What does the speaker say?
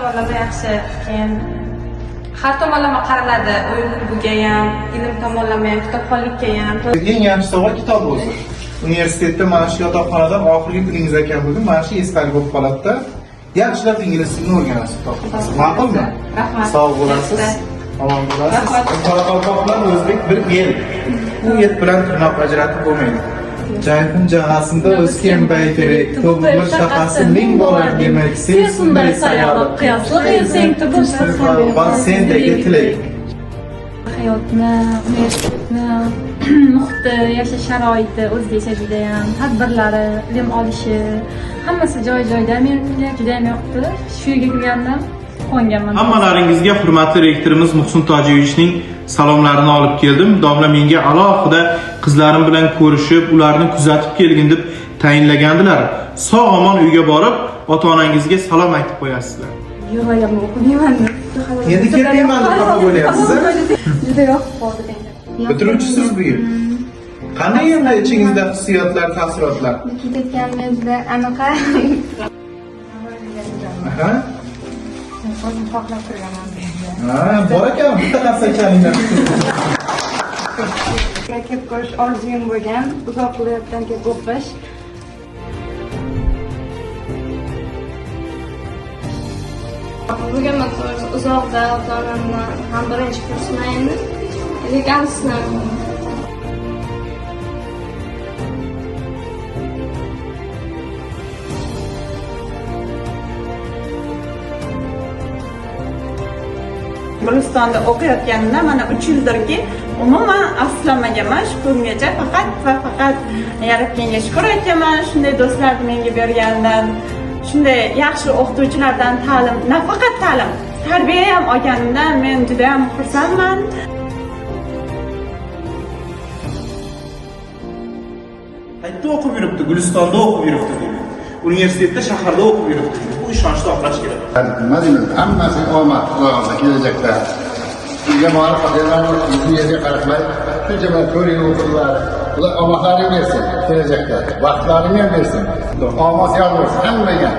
Tomonlama yaxshi. Keyin har tomonlama qaraladi. O'yin klubiga ham, ilm tomonlama ham, kitobxonlikka ham. Eng yaxshi sovg'a kitob o'zi. Universitetda mana shu yotoqxonadan oxirgi kuningiz ekan bugun, mana shu esdalik bo'lib qoladi-da. Yaxshilab ingliz tilini o'rganasiz, xudo xohlasa. Ma'qulmi? Rahmat. Sog' bo'lasiz. Omon bo'lasiz. Rahmat. Qoraqalpoq bilan o'zbek bir el. U et bilan tirnoq ajratib bo'lmaydi. Jayhun jag'asinda o'sgan bayterek, to'g'ri shaqasi ming bo'lar demak, Sevsunday sayoli, qiyosli elsang tug'ilsa. Va sendagi tilak. Hayotni, universitetni, muhiti, yashash sharoiti o'zgacha judayam, tadbirlari, ilm olishi, hammasi joy-joyida menga judayam yoqdi. Shu yerga kelganimdan quvonganman. Hammalaringizga hurmatli rektorimiz Muhsin Tojiyevichning salomlarini olib keldim. Domla menga alohida qizlarim bilan ko'rishib, ularni kuzatib kelgin deb tayinlagandilar. Sog' omon uyga borib, ota-onangizga salom aytib qo'yasizlar. Yig'laganman, o'qimayman. Endi ketmayman deb xafa bo'lyapsiz, a? Juda yoqib qoldi menga. Bitiruvchisiz bu yil. Qanday endi ichingizda hissiyotlar, taassurotlar? Ketayotganimizda anaqa Aha. o'zim xohlab turganman. Ha, bor ekan, bitta qarsak chalinglar. Kelib ko'rish orzuyim bo'lgan, uzoq viloyatdan kelib o'qish. Bugun man to'g'risi uzoqda ota-onamdan ham birinchi kursman endi. Lekin afsuslandim. Gulistonda o'qiyotganimda mana 3 yildirki umuman afsuslanmaganman shu kungacha, faqat va faqat Yaratganga shukur aytaman shunday do'stlarni menga berganidan, shunday yaxshi o'qituvchilardan ta'lim, nafaqat ta'lim, tarbiya ham olganimdan men juda ham xursandman. Qayerda o'qib yuribdi? Gulistonda o'qib yuribdi deydi. Universitetda, shaharda o'qib yuribdi deydi. Bu ishonchni oqlash kerak. Nima deymiz, hammasi omad, xudo xohlasa kelajakda. Uyga borib faqirlarni yuzni yerga qaratmay, shuncha mana 4 yil o'qidilar. Xudo omadlaring bersin kelajakda. Baxtlaringni ham bersin. Omad yor bo'lsin hammaga.